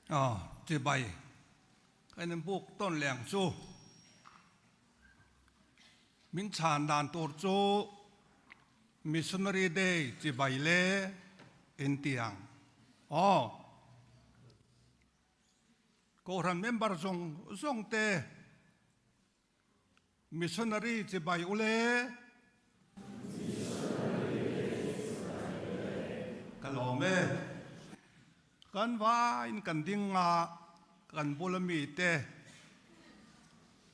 Aw, chibai ka in buk tawn leh ang chu. Min chhan dan tur chu Missionary Day chibai le in ti ang. Aw, Kohhran member zawng zawng te Missionary chibai u le. Ka lawm e. Kan vain kan ding nga, kan bula mite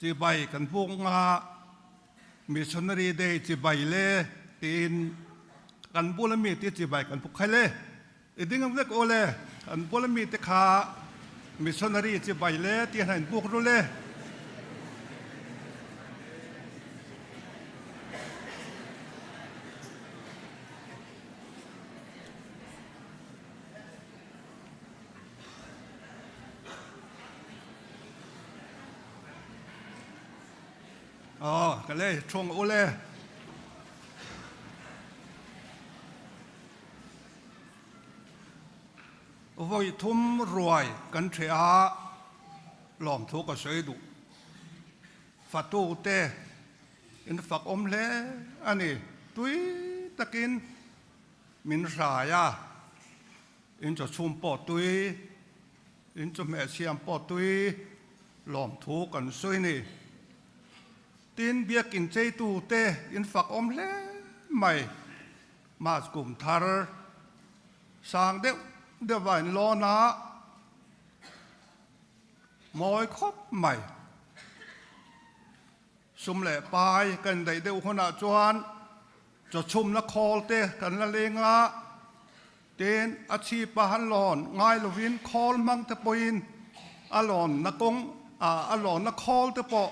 chibai kan buk nga, Missionary Day chibai le tiin kan bula mite chibai kan buk khai le. I ding ang vek aw le, kan bula mite kha Missionary chibai le ti han in buk ru le. Aw, ka le, thawng u le. Vawi thum ruai kan ṭheh a, lawmthu ka sawi duh. Fatu te in fak awm hle a ni. Tui takin min hrai a, in chaw chhum pawh tui, in chawhmeh siam pawh tui lawmthu kan sawi ni. Tin, biakin cheitu te in fak awm hle mai. Mas kum thar sang deuh deuh a in lawn a, mawi khawp mai. Sum leh pai kan indaih deuh hunah chuan chawchhumna khawl te kan la leng a, tin a chhip a han lawn ngai lovin khawl hmang te pawhin a lawnna kawng a lawnna khawl te pawh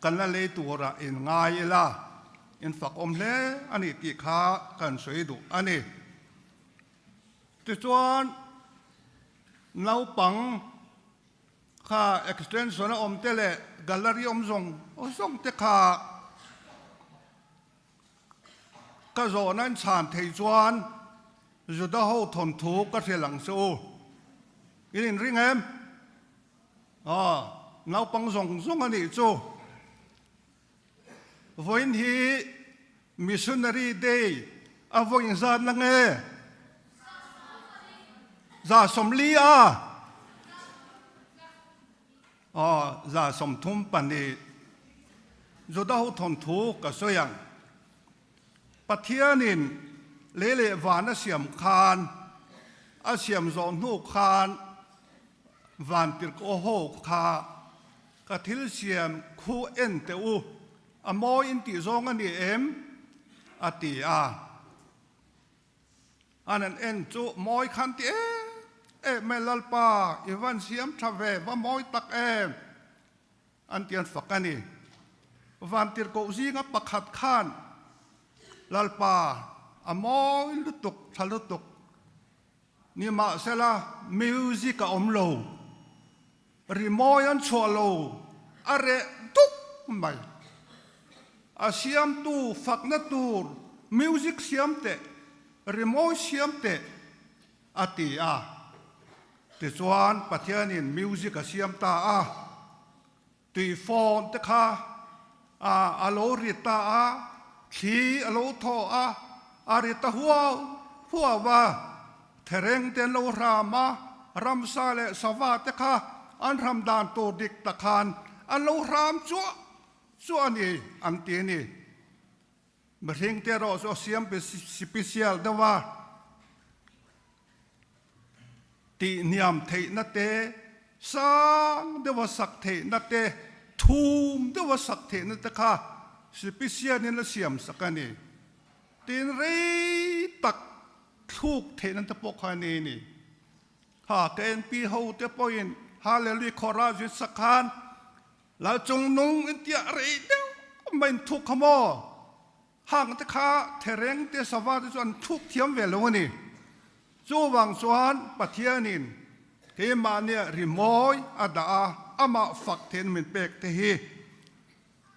kan la lei turah in ngai ila, in fak awm hle a nih tih kha kan sawi duh a ni. Tichuan naupang Kha extension a awm te leh gallery awm zawng zawng te kha ka zawhna in chhan thei chuan Juda ho thawnthu ka hrilh ang che u. In inring em? Aw, naupang zawng zawng a nih chu. Vawiin hi Missionary Day a vawiin zat na nge? 34 a. Aw, 32. Juda ho thawnthu ka sawi ang. Pathianin lei leh van a siam khan, a siam zawh hnu khan vantirhkoh ho kha Ka thil siam khu en teh u, a mawi in tih zawng a ni em? a ti a. An an en chu mawi khan ti em em mai, Lalpa, i van siam tha ve, va mawi tak em? an ti an fak a ni. Vantirhkoh zinga pakhat khan, Lalpa, a mawi lutuk, tha lutuk, nimahsela music a awm lo. Rimawi an chhuah lo, a reh duk mai. A siamtu fakna tur music siam teh, rimawi siam teh, a ti a. Tichuan Pathianin music a siam ta a, tui phone te kha a lo ri ta a, thli a lo thaw a, a ri ta huau huau a, thereng te an lo hram a, ramsa leh sava te kha an hram dan tur dik tak khan an lo hram chuah chuah a ni an ti a ni. Mihring te erawh chu a siam sipisial deuh a, tihniam theihna te, sang deuha sak theihna te, thum deuha sak theihna te kha sipisianin a siam sak a ni. Tin rei tak thluk theihna te pawh kha a ni a ni. Kha KNP ho te pawhin Hallelujah khawrah zui sak khan Lal chung nung in tiah rei deuh mai in thuk kha maw? Hang te kha thereng te sava te chu an thuk thiam ve lo a ni. Chuvang chuan Pathianin keimahnia rimawi a dah a, amah fak theihna min pek te hi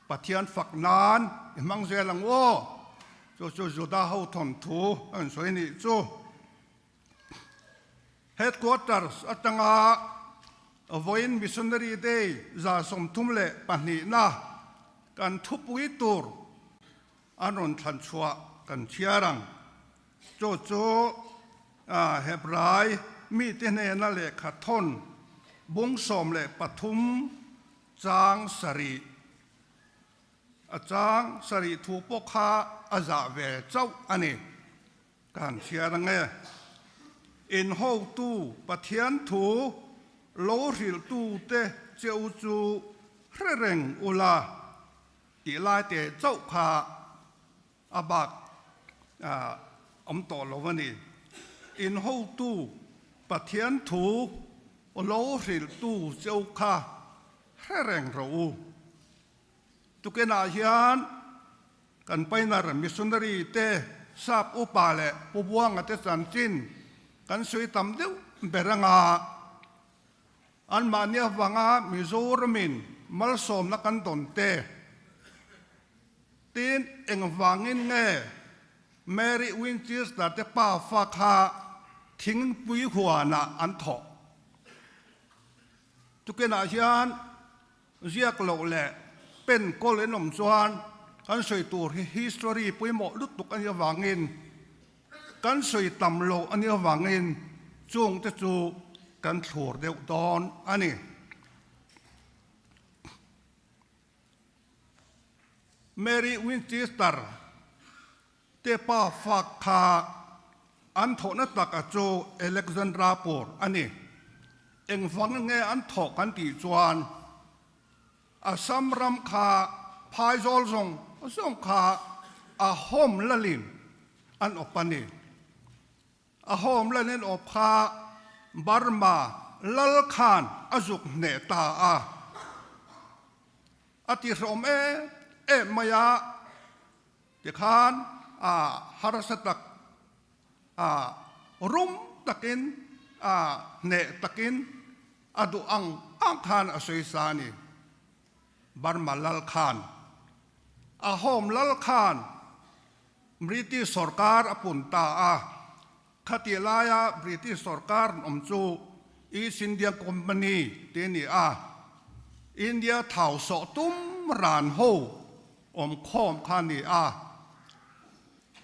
Pathian fak nan i hmang zel ang aw. Chu chu Juda ho thawnthu a rawn sawi a nih chu. Headquarters atanga. Vawiin Missionary Day 32 na kan thupui tur an rawn thlan chhuah kan chhiar ang. Chu chu Hebrai mite hnena lehkha thawn bung 13 chang 7 a chang 7 thu pawh kha a zah ve chauh a ni. Ka han chhiar ang e. In hotu Pathian thu lo hrilhtute che u chu hre reng ula tih lai te chauh kha a bak awm tawh lo a ni. In hotu Pathian thu lo hrilhtu che u kha hre reng rawh u. Tukinah hian kan Pioneer Missionary te Sap upa leh Pu Buanga te chanchin kan sawi tam deuh ber anga anmahni avanga Mizoramin malsawmna kan dawn te tin engvangin nge Mary Winchester te pafa kha thingpui huanah an thawh. Tukinah hian Ziak loh leh pen kawl in awm chuan kan sawi tur hi history pawimawh lutuk a nih avangin kan sawi tam loh a nih avangin chung te chu kan thlur deuh dawn a ni. Mary Winchester te pa fak kha an thawhna taka chu Alexandra Pur a ni. Engvang nge an thawh kan tih chuan Assam ram kha phaizawl zawng zawng kha a home lalin an awp a ni. A home lalin awp kha Burma lal khan a zuk hneh ta a. A tihrawm em em mai a. Tikhan a harsa tak a rum takin a hneh takin a duh ang ang khan a sawi sa a ni. Burma lal khan a home lal khan British sorkar a pun ta a, khatih laia British sorkar awm chu East India Company tih a ni a, India thau sawh tum ran ho awm khawm kha a ni a.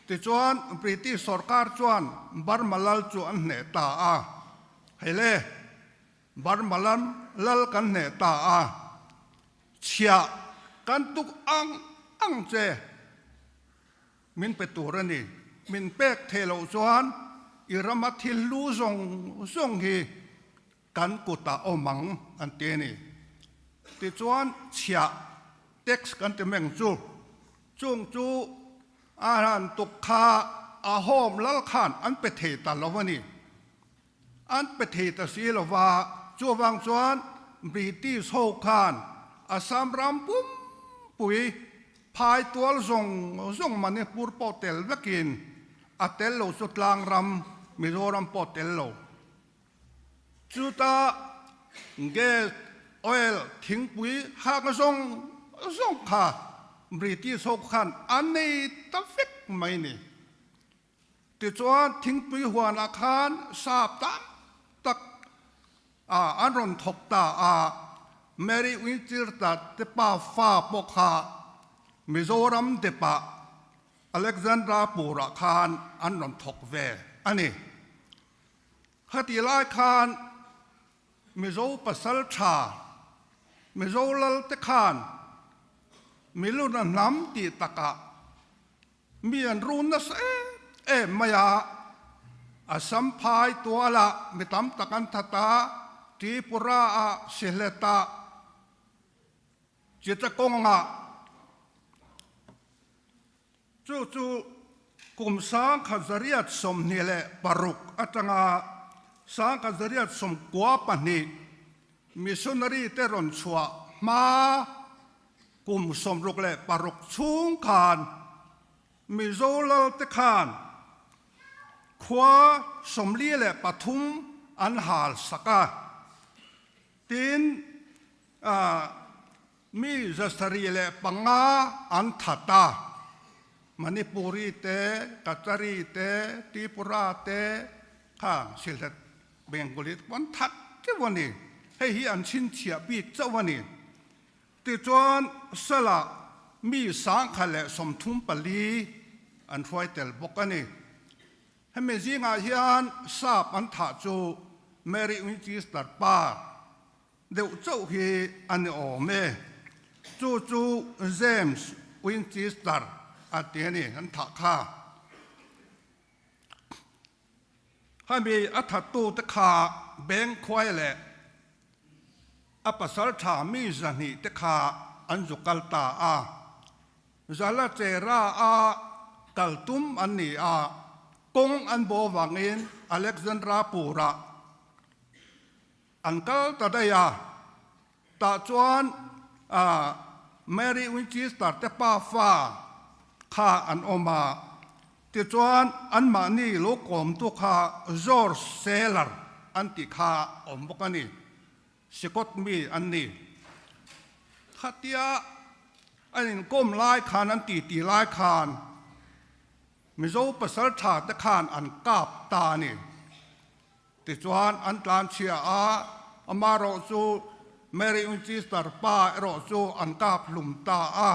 Tichuan, British sorkar chuan Burma lal chu an hneh ta a. Hei le, Burma lam lal kan hneh ta a, chhiah kan tuk ang ang che min pe tur a ni. Min pek thei loh chuan i rama thil lu zawng zawng hi kan kutah awm ang an ti a ni. Tichuan chhiah tax kan ti meng chu, chung chu a han tuk kha a home lal khan an pe thei ta lo a ni. An pe thei ta si lo va, chuvang chuan British ho khan Assam ram pumpui phai tual zawng zawng Manipur pawh tel vekin a tel lo chu tlang ram Mizoram pawh tel lo. Chuta gas, oil, thingpui hak zawng zawng kha British ho khan an nei ta vek mai ni. Tichuan thingpui huanah khan sap tam tak an rawn thawk ta a, Mary Winchirta te pa fa pawh kha Mizoram depah Alexandra Purah khan an rawn thawk ve a ni. Khatih lai khan Mizo pasal tha, Mizo lal te khan Miluna hnam tih takah mi an run nasa em em mai a, Assam phai tualah mi tam tak an that a, Tripura ah, Sylhet ah, Chittagong ah, Chu chu kum 1826 atanga 1892 missionary te rawn chhuah hma kum 66 chhung khan Mizo lal te khan khua 43 an hal sak a, tin Mi 75 an that a, Manipuri te, Kachari te, Tripura te kha Sylhet Bengali te pawh an that teuh a ni. Hei hi an chhinchhiah bik chauh a ni. Tichuan, Salah mi 1034 an hruai tel bawk a ni. Hemi zingah hian sap an thah chu Mary Winchester pa deuh chauh hi a ni awm e. Chu chu James Winchester a ti a ni, an thah kha. Hemi a thattute kha Beng khuai leh a pasal tha mi 200 te kha an zu kal ta a. Zala Chera a kal tum an ni a, kawng an bo vangin Alexandra purah an kal ta daih a. Tah chuan Mary Winchester te pafa kha an awm a, tichuan anmahni lo kawmtu kha George Seller an tih kha awm bawk a ni. Sikawt mi an ni. Khatia an inkawm lai khan, an titi lai khan Mizo pasal tha te khan an kap ta a ni. Tichuan an tlanchhia a, amaherawh chu Mary Winchester pa erawh chu an kap hlum ta a,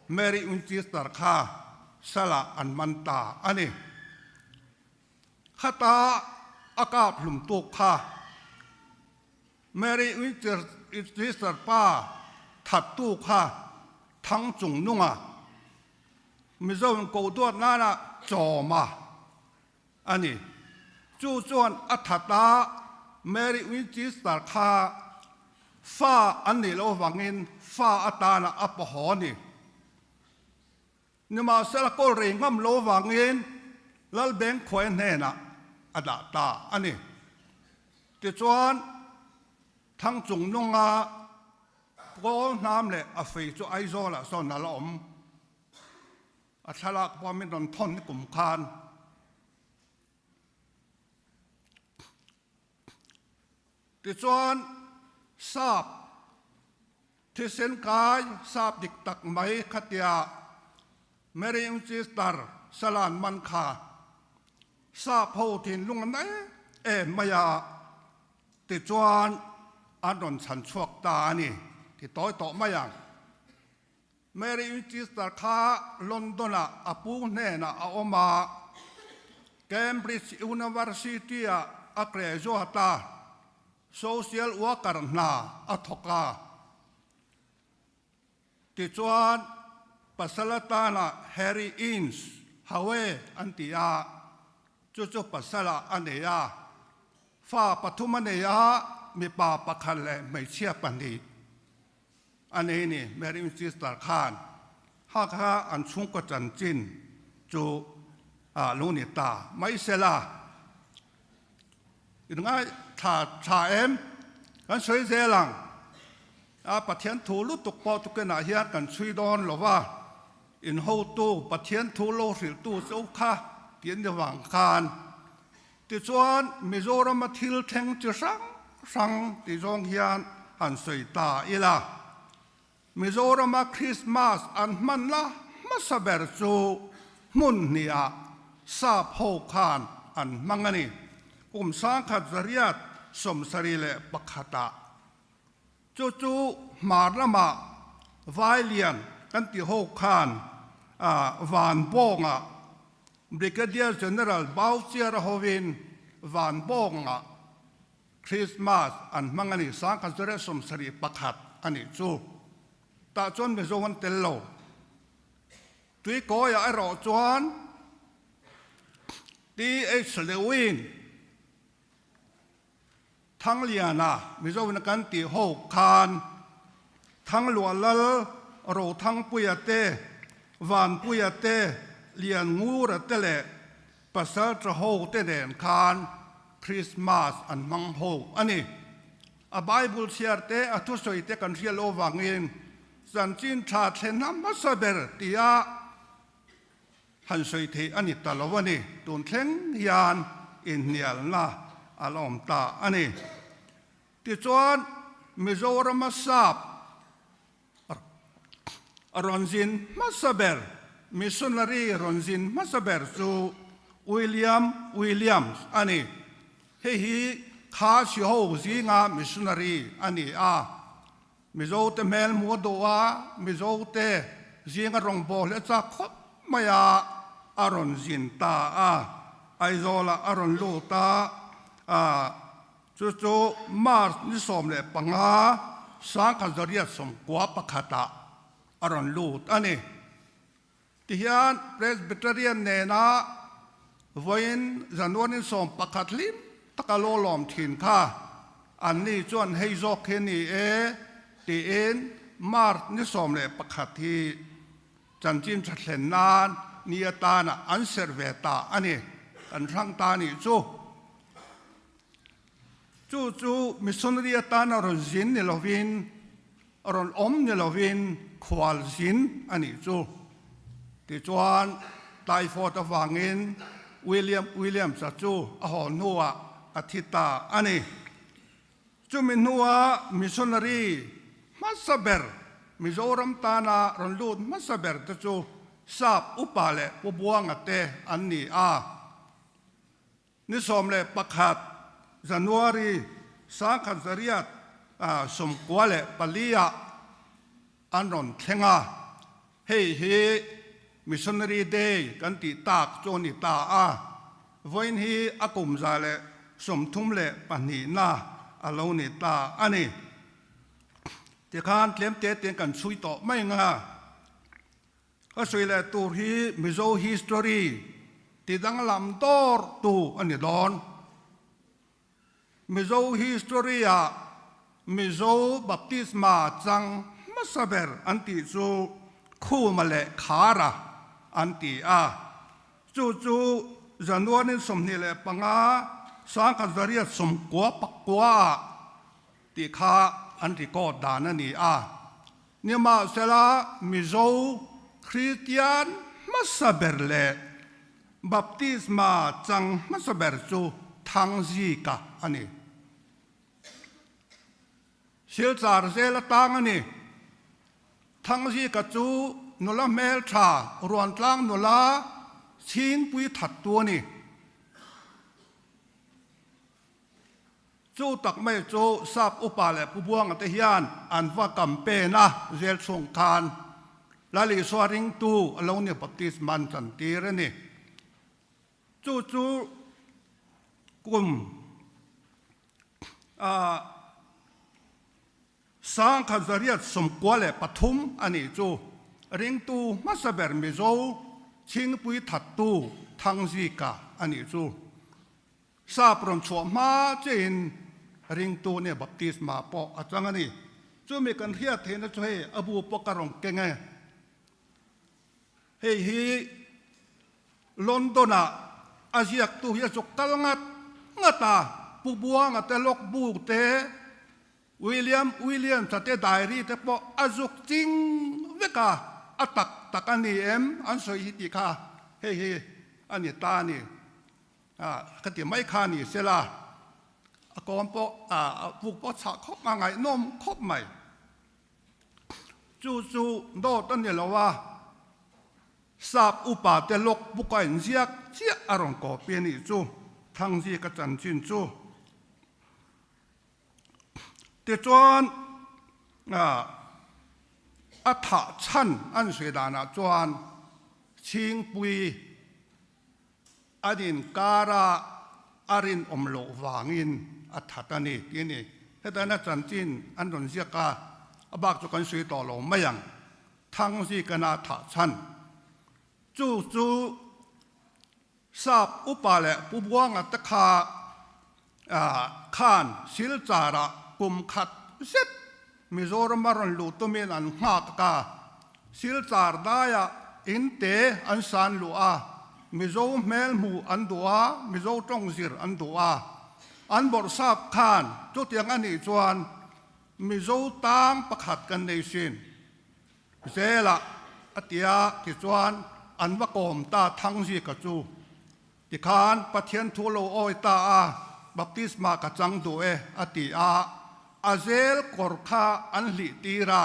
Mary Winchester kha salah an man ta a ni. Khata a kap hlum tuk kha Mary Winchester pa thattu kha Thang Chung Nunga Mizo in koh duat nana chawma a ni. Chu chuan a that a, Mary Winchester kha fa an nih loh avangin fa atana a pahaw a ni. Nimahsela kawl rei ngam lo avangin Lalbeng khuai hnenah a dah ta a ni. Tichuan, Thangchung nunga kawl hnam leh a fei chu Aizawlah sawn a la awm. A thlalak pawh min rawn thawn ni kum khan. Tichuan sap thisen kai sap dik tak mai khatia Mary Winchester salan man kha sap ho thinlung a na em em mai a, tichuan an rawn chhan chhuak ta a ni ti tawi tawh mai ang. Mary Winchester kha London-ah a pu hnenah a awm a, Cambridge University-ah a graduate a, social worker hna a thawk a. Tichuan, pasal atana Harry Ince Howe an ti a, chu chu pasalah a nei a. Fa pathum a nei a, mipa pakhat leh hmeichhia pahnih. A nei ni, Mary Winchester khan ha kha an chhungkaw chanchin chu a lo ni ta mai sela. In ngai thla tha em? Kan sawi zel ang. A Pathian thu lutuk pawh tukinah hian kan chhui dawn lo va, in hotu Pathian thu lo hrilhtu chu kha tih an ni vang khan. Tichuan, Mizorama thil thleng chi hrang hrang ti zawng hian han sawi ta ila. Mizorama Krismas an hman la hmasa ber chu hmun hniah sap ho khan an hmang a ni. Kum 1971 ah. Chu chu hmar lamah Vailian kan ti ho khan Vanbawngah Brigadier General Bauchiara hovin Vanbawngah Christmas an hmang a ni, 1971 a nih chu. Tah chuan Mizo an tel lo. Tuikawiah erawh chuan TH Lewin, Thangliana, Mizoin kan tih ho khan Thangluah Lal, Rothangpuia te, Vanpuia te, Lianngura te leh Pasalṭha ho te nen khan Krismas an hmang ho a ni. A Bible chhiar te, a thusawi te kan hriat loh avangin chanchin ṭha thlen hmasa ber tia Han sawi theih a ni ta lo a ni. Tun thleng hian inhnialna a la awm ta a ni. Tichuan, Mizorama sap rawn zin hmasa ber, missionary rawn zin hmasa ber chu William Williams a ni. Hei hi. Khasi ho zinga missionary a ni a. Mizo te hmel hmu a duh a, Mizo te zinga rawngbâwl hi a chak khawp mai a, a rawn zin ta a. Aizawlah a rawn lut a, chu chu March ni 15, 1991ah a rawn lut a ni. Tihian Presbyterian nena vawiin January 11 hlim taka lo lawm thin kha anni chuan hei zawk hi a ni e tiin March ni 11 hi chanchin tha thlen nan ni atana an serh ve ta a ni. Kan hrang ta nih chu. Chu chu missionary atana rawn zin ni lovin, rawn awm ni lovin khual zin a nih chu. Tichuan, typhoid avangin William Williams-a chu a haw hnuah a thi ta a ni. Chumi hnua missionary hmasa ber, Mizoram tana rawn lut hmasa ber te chu Sap Upa leh Pu Buanga te an ni a. Ni 11 January 1994 ah an rawn thleng a, hei hi Missionary Day kan tih tak chu a ni ta a, vawiin hi a kum 132 na a lo ni ta a ni. Tikhan tlem te tein kan chhui tawh mai ang a. Ka sawi leh tur hi Mizo history ti danglam dawr tu a ni dawn. Mizo history ah Mizo baptisma chang hmasa ber an tih chu Khuma leh Khara an ti a. Chu chu January 25, 1999 ah tih kha an record dan a ni a. Nimahsela, Mizo Kristian hmasa ber leh baptisma chang hmasa ber chu Thangzika a ni. Silchar zel atang a ni. Thangzika chu nula hmeltha, Ruantlang nula chhingpui thattu a ni. Chu tak mai chu Sap upa leh Pu Buanga te hian an va campaign a, zel chhung khan Lal Isua ringtu a lo ni baptisma an chantir a ni. Chu chu kum 1993 a nih chu. Ringtu hmasa ber Mizo Chhingpui thattu Thangzika a nih chu. Sap rawn chhuah hma chiahin ringtu nia baptisma pawh a chang a ni. Chumi kan hriat theihna chu hei a bu pawh ka rawn keng e. Hei hi London-ah a ziaktu hi a zuk kal ngat ngat a, Pu Buanga te log bu te, William Williams-a te diary te pawh a zuk ching vek a, a tak tak a ni em an sawi hi tih kha hei hi a ni ta a ni. Ka ti mai kha ni sela, a kawm pawh a puk pawh chhah khawp a ngaihnawm khawp mai. Chu chu dawt a ni lo a, sap upa te lawk buk a inziak chiah a rawn copy a nih chu, Thangzika chanchin chu. Tichuan a thah chhan an sawi danah chuan Chhingpui An inkara a rinawm loh vangin a that a ni tih a ni. Hetiang a chanchin an rawn ziak a, a bak chu kan sawi tawh lo mai ang. Thangzikana thah chhan chu chu Sap upa leh Pu Buanga te kha khan Silchar-ah kum khat zet Mizoram a rawn luh tumin an nghak a, Silchar daiah in te an san luh a, Mizo hmel hmuh an duh a, Mizo tawng zir an duh a. An bawrhsap khan chutiang a nih chuan Mizo tang pakhat kan nei sin zelah a ti a, tichuan an va kawm ta Thangzika chu. Tikhan Pathian thu lo awi ta a, baptisma ka chang duh e a ti a, a zel kawr kha an hlih tir a,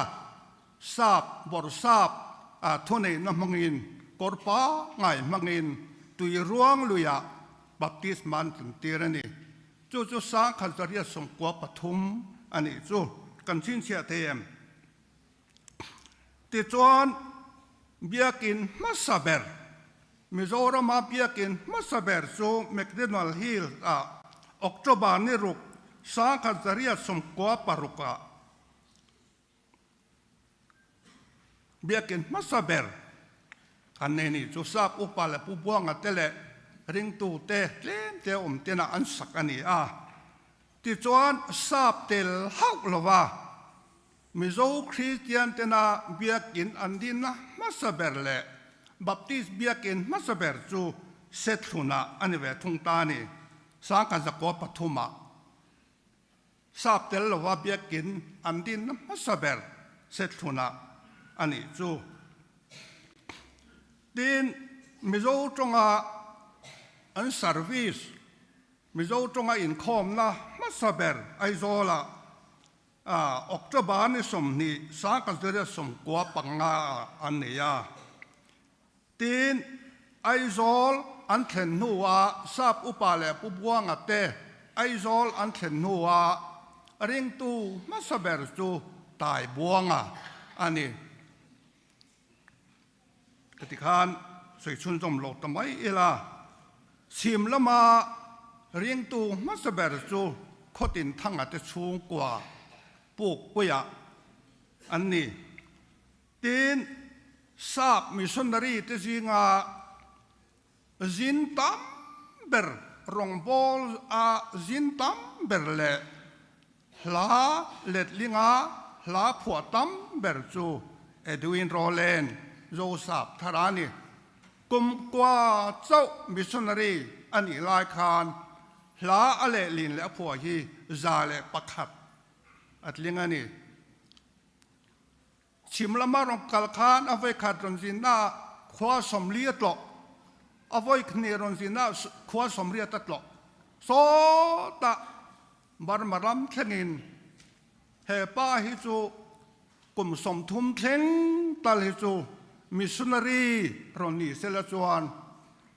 sap bawrh sap a thuneihna hmangin kawr pangngai hmangin tui ruang luiah baptisma an tling tir a ni. Chu chu 1893 a nih chu. Kan chhinchhiah thei em? Tichuan, Biakin hmasa ber, Mizorama biakin hmasa ber chu McDonald Hill ah October ni ruk 1896 ah Biakin hmasa ber kan nei ni chu Sap upa leh Pu Buanga te leh ringtu te tlem te awm tena an sak a ni a. Tichuan Sap tel hauh lova Mizo Kristian tena biakin an dinna hmasa ber leh Baptist biakin hmasa ber chu Sethlunah a ni ve thung ta a ni. 1903 ah Sap tel lova biakin an dinna hmasa ber Sethlunah a nih chu. Tin, Mizo tawnga an service, Mizo tawnga inkhawmna hmasa ber Aizawlah October ni 20 1995 ah an nei a. Tin, Aizawl an thlen hnuah Sap Upa leh Pu Buanga te Aizawl an thlen hnuah ringtu hmasa ber chu Tai Buanga a ni. Ka ti khan sawi chhunzawm lo ta mai ila, chhim lama ringtu hmasa ber chu Khawtin Thanga te chhungkua Pukpuia an ni. Tin, Sap missionary te zinga zin tam ber rawngbâwl a zin tam ber leh hla letlinga hla phuah tam ber chu Edwin Rowland Zosap thar a ni. Kum kua chauh missionary a nih lai khan hla a lehlin leh a phuah hi 101 a tling a ni. Chhim lama rawn kal khan a vawikhat rawn zinna khua 40 a tlawh, a vawihnih rawn zinna khua 80 a tlawh. Sawtah Burma ram thlengin he pa hi chu kum 30 thleng tal hi chu missionary rawn ni sela chuan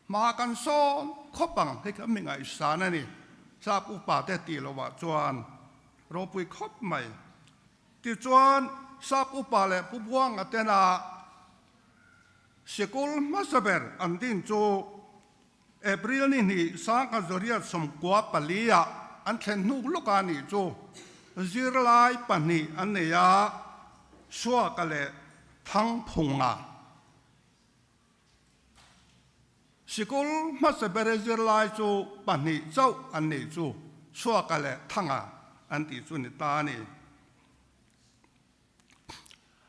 hma kan sawn khawp ang hei kha mi ngaihsan a ni. Sap upa te tih lovah chuan ropui khawp mai. Tichuan, Sap upa leh Pu Buanga tena sikul hmasa ber an din chu April ni hnih 1994 ah an thlen hnuk lawk a nih chu zirlai pahnih an nei a, Suaka leh Thangphunga. Sikul hmasa bere zirlai chu pahnih chauh an nih chu Suaka leh Thanga an tih chu ni ta a ni.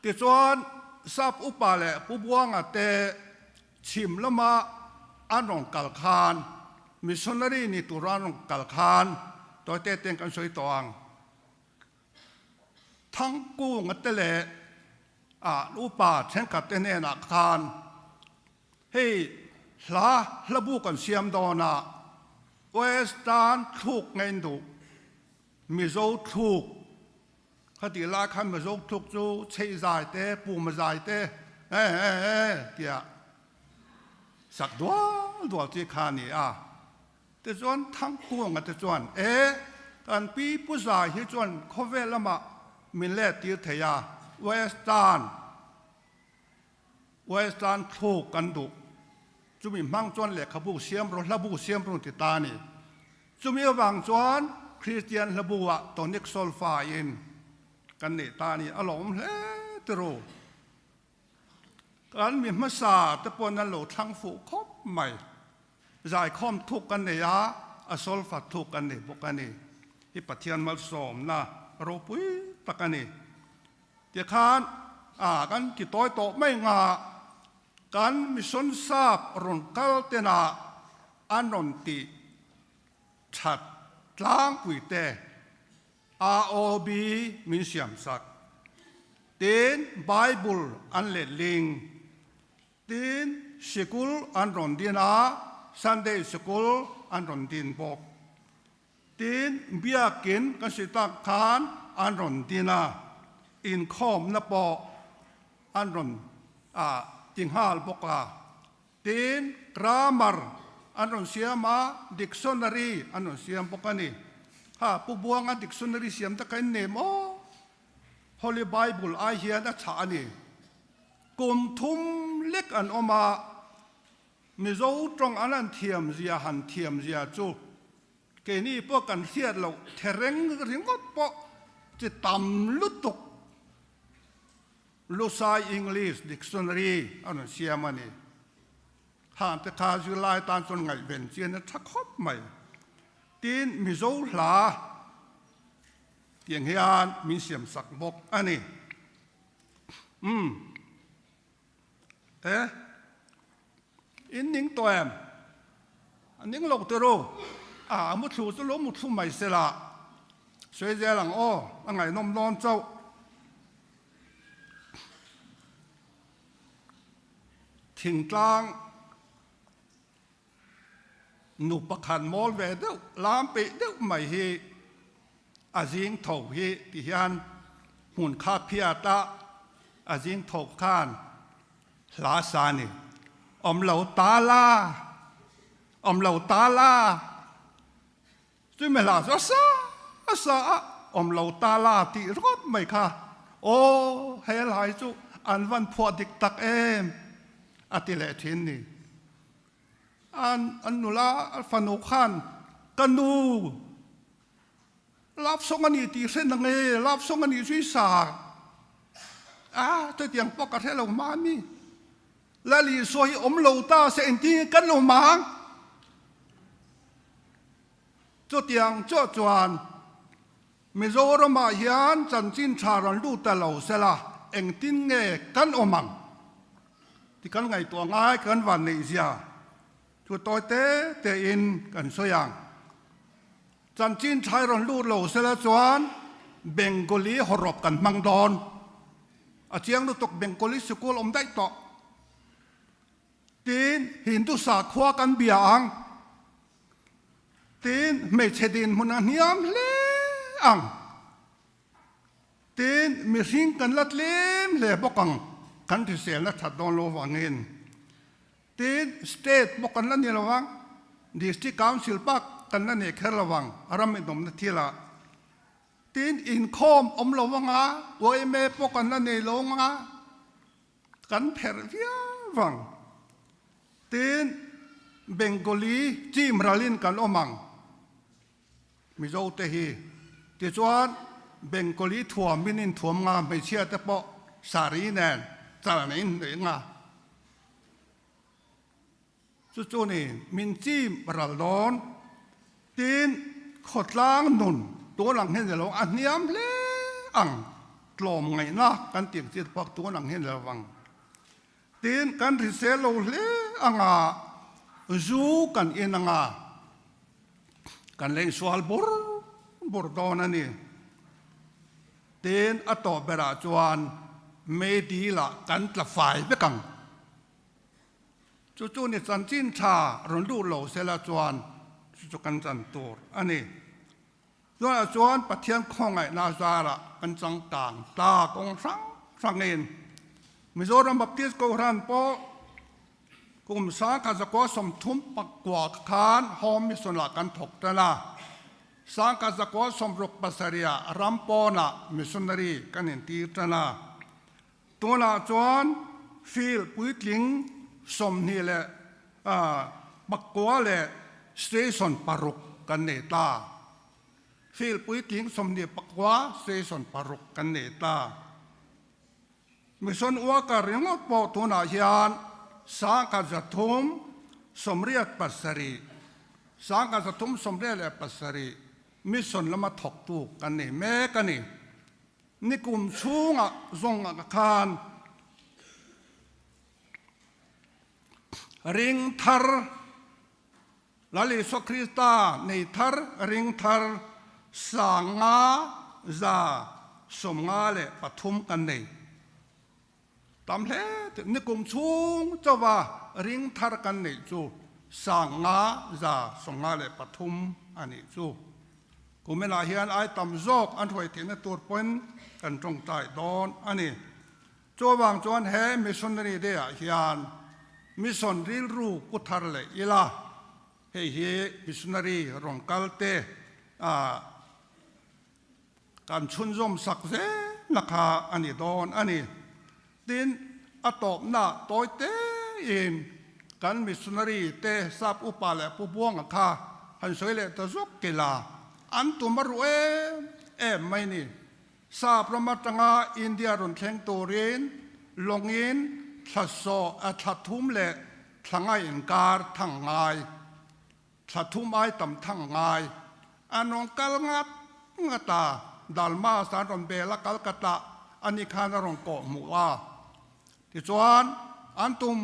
Tichuan, Sap upa leh Pu Buanga te chhim lama an rawn kal khan, missionary ni tura an rawn kal khan, tawite ten kan sawi tawh ang, Thangkunga te leh a upa thenkhat te hnenah khan hei hla hlabu kan siam dawn a, Western thluk ngein duh, Mizo thluk kha tih lai khan Mizo thluk chu chheih zai te, puma zai te e e e tia sak dual dual chi kha a ni a. Tichuan Thangkunga te chuan, E, kan pi Pu Zai hi chuan khawvel lamah min let tir thei a, Western, Western thluk kan duh. Chumi hmang chuan lehkhabu siam rawh, hlabu siam rawh ti ta a ni. Chumi avang chuan Kristian hlabu ah tonic solfa in kan neih ta a ni. A lawm hle tiru. Kan mi hmasa te pawn an lo thlang fuh khawp mai. Zaikhawm thuk kan nei a, a solfa thuk kan nei bawk a ni. Hi Pathian malsawmna ropui tak a ni. Tikhan a kan ti tawi tawh mai nga kan mission sap rawn kal tena an rawn tih that tlangpui te AOB min siam sak. Tin, Bible an letling. Tin, sikul an rawn din a, Sunday sikul an rawn din bawk. Tin, biakin kan sawi tak khan an rawn din a, inkhawmna pawh an rawn ti nghal bawk a. Tin, grammar an rawn siam a, dictionary an rawn siam bawk a ni. Ha, Pu Buanga dictionary siam taka in nem aw. Holy Bible ai hian a chhah a ni. Kum thum lek an awm a, Mizo tawng an han thiam zia han thiam zia chu keini pawh kan hriat loh thereng ringawt pawh chi tam lutuk Lusai English Dictionary a rawn siam a ni. Hang te kha zirlai tan chuan ngaihven chian a tha khawp mai. Tin, Mizo hla tiang hian min siam sak bawk a ni. Umm. E, in ning tawh em? A ning lo teh ru. A, a muthlu chu lo muthlu mai se la. Sawi zel ang aw, a ngaihnawm dawn chauh. Thingtlang nu pakhat mawl ve deuh, lam peih deuh mai hi a zing tho hi ti hian hmun kha phiat a, a zing tho khan hla sa a ni. Awm lo ta la, awm lo ta la. Chumi hla chu a sa a sa a, awm lo ta la tih ringawt mai kha, aw he lai chu an van phuah dik tak em a ti leh thin ni. An an nula fanu khan ka nu love song a ni tih hre na nge, love song a nih chu i sa a, chutiang pawh ka hre lo hma mi. Lali saw hi awm lo ta se engtin kan lo mang? Chutiang chuah chuan Mizoramah hian chanchin tha rawn lut ta lo sela engtin nge kan awm ang ti kan ngaihtuah ngai kan van neih zia chu tawi te tein kan sawi ang. Chanchin tha rawn lut lo sela chuan Bengali hawrawp kan hmang dawn. A chiang lutuk Bengali sikul awm daih tawh. Tin, Hindu sakhua kan bia ang. Tin, hmeichhe dinhmun a hniam hle ang. Tin, mihring kan la tlem hle bawk ang, kan hriselna that dawn lo vangin. Tin, State bawk kan la ni lo vang, District Council bak kan la nei kher lo vang, ram inawmna thilah. Tin, inkhawm awm lo anga, yma pawh kan la nei lo anga, kan pherh viau vang. Tin, Bengali chim ralin kan awm ang, Mizo te hi. Tichuan, Bengali thuamin inthuam nga, hmeichhia te pawh sari nen chal neiin hnuih nga. Chu chu ni min chim ral dawn. Tin, khawtlang nun tun ang hian ni lo a hniam hle ang, tlawm ngaihna kan tih ang chi te pawh tun ang hian ni lo vang. Tin, kan hrisel lo hle anga zu kan in anga kan la insual bur bur dawn a ni. Tin, a tawp berah chuan meidil ah kan tla fai vek ang. Chu chu ni chanchin tha rawn luh lo sela chuan chu chu kan chan tur a ni. Tunah chuan Pathian khawngaihna zarah kan changkang ta kawng hrang hrangin Mizoram Baptist Kohhran pawh kum 1939 khan Home Mission ah kan thawk tan a, 1967 ah ram pawnah missionary kan intir tan a. Tunah chuan field puitling 29 leh station paruk kan nei ta. Field puitling 29, station paruk kan nei ta. Mission worker ringawt pawh tunah hian 1387, 1387 mission lama thawktu kan nei mek a ni. Nikum chhungah zawng ah khan ring thar, Lal Isua Krista nei thar ring thar 5353 kan nei. Tam hle tih nikum chhung chauha ring thar kan neih chu 5353 a nih chu. Kuminah hian ai tam zawk an hruai theihna tur pawhin kan tawngtai dawn a ni. Chuvang chuan he Missionary Day ah hian Mission rilru pu thar leh ila, hei hi Missionary rawn kal te ah. kan chhunzawm sak zelna kha a ni dawn a ni. Tin, a tawpna tawi tein kan missionary te sap upa leh Pu Buanga kha han sawi leh ta zawk kila an tum a ruh em em mai ni. Sap ram atanga India rawn thleng turin lawngin thla saw a thla thum leh thla ngai inkar thang ngai, thla thum ai tam thang ngai an rawn kal ngat ngat a, Dalmas an rawn bel a, Calcutta a ni khan a rawn kawh hmuh a. Tichuan an tum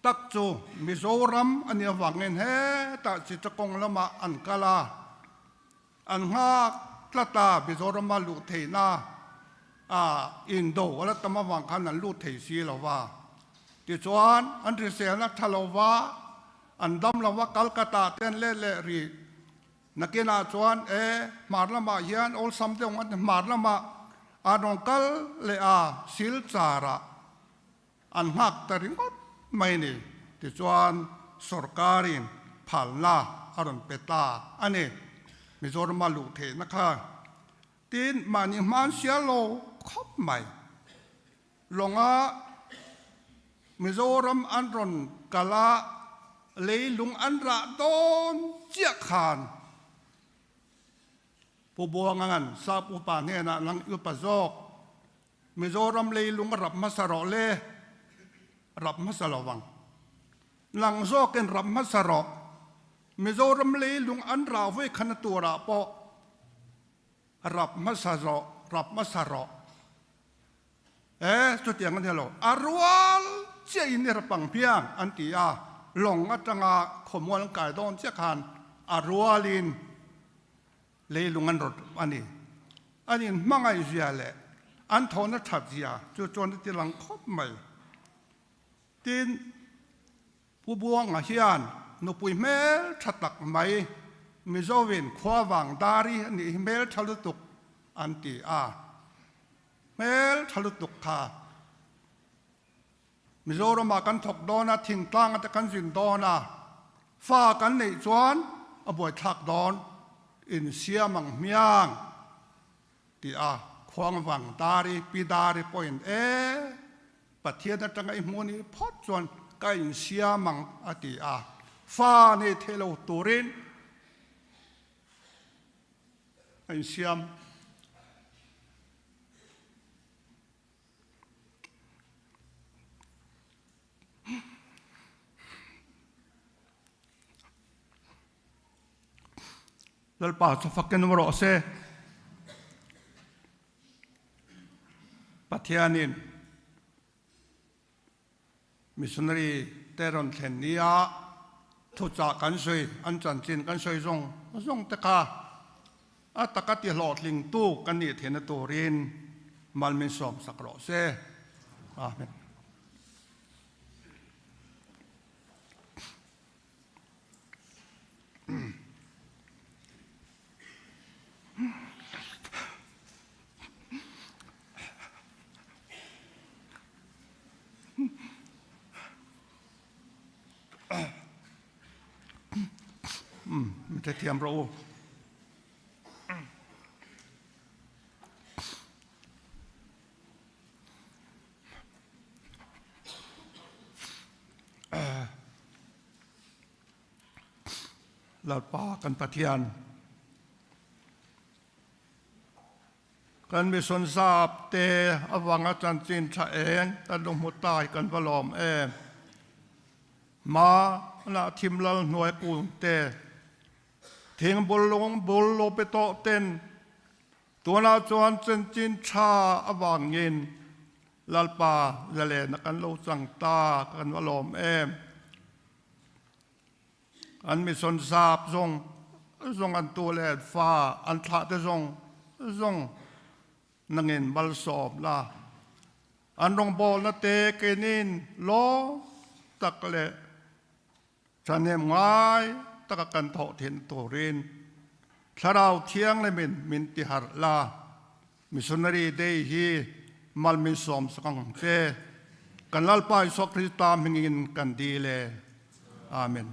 tak chu Mizoram a nih avangin hetah Chittagong lamah an kal a. An nghak tlat a, Mizorama luh theihna a indo a la tam avang khan an lut thei si lo va. Tichuan, an hriselna tha lo va, an dam lo va, Calcutta te an let leh rih. Nakinah chuan e, hmar lamah hian awlsam deuh ang a ti, hmar lamah an rawn kal leh a, Silchar-ah. An nghak ta ringawt mai ni. Tichuan sorkarin phalna a rawn pe ta a ni. Mizorama luh theihna kha tin mahni hman sial lo khawp mai. Lawnga Mizoram an rawn kal a, leilung an rah dawn chiah khan Pu Buanga'n Sap upa hnenah lang upa zawk Mizoram leilung a rap hmasa rawh le, rap hmasa lo vang. Lang zawkin rap hmasa rawh. Mizoram leilung an rah vawi khan a turah pawh rap hmasa zawh, rap hmasa rawh. E, chutiang a ni lo. A rual chiahin i rap ang piang an ti a, lawng atanga khawmual an kai dawn chiah khan a rualin Leilung an rawt a ni. An inhmangaihzia leh an thawhna thatzia chu chuan a ti lang khawp mai. Tin, Pu Buanga hian nupui hmel tha tak mai, Mizovin khua vang dari a nih hi hmel tha lutuk an ti a. Hmel tha lutuk kha Mizoramah kan thawk dawn a, thingtlang ate kan zin dawn a, fa kan neih chuan a buaithlak dawn, insiam ang hmiang tih a khuang vang Dari, Pi Dari pawhin e, Pathian atanga i hmuh nih phawt chuan ka insiam ang a ti a, fa nei thei lo turin a insiam. Lalpa chu fakin awm rawh se. Pathianin missionary te rawn thlen nia thuchah kan sawi, an chanchin kan sawi zawng zawng te kha A taka ti hlawhtlingtu kan nih theihna turin mal min sawmsak rawh se. Amen. Min hrethiam rawh u. Lalpa kan Pathian kan mission zap te avanga chanchin tha eng kan lo hmu tai kan va lawm em. Hma lah thim lal hnuai kung te Thing bul lung bul lo pe tawh ten tunah chuan chanchin tha avangin Lalpa zalena kan lo chang ta kan va lawm em. An mission zap zawng zawng an tu leh fa an thlah te zawng zawng nangin malsawm la. An rawngbawlna te keinin lawm tak leh Thahnem ngai taka kan thawh thin turin Thlarau Thianghlimin min ti harh la, Missionary Day hi mal min sawmsak ang che. Kan Lalpa Isua Krista hmingin kan dil e. Amen.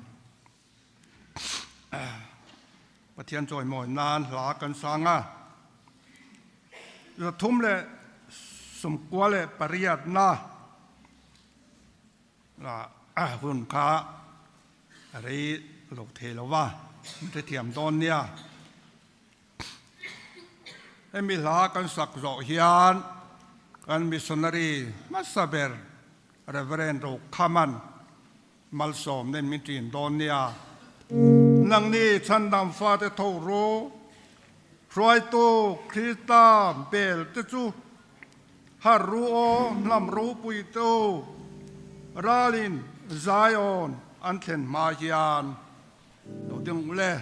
Pathian chawimawi nan hla kan sang a. 398 na hun kha a rei lo thei lo va, min hrethiam dawn nia. Hemi hla kan sak zawh hian kan missionary hmasa ber Reverend Rokhama'n Malsawm nen min ṭin dawn nia. Nangni chhandam fate tho ru, hruaitu Krista bel te chu har ru aw hnam ropui te u, ralin Zion an thlen hma hian lo ding u le.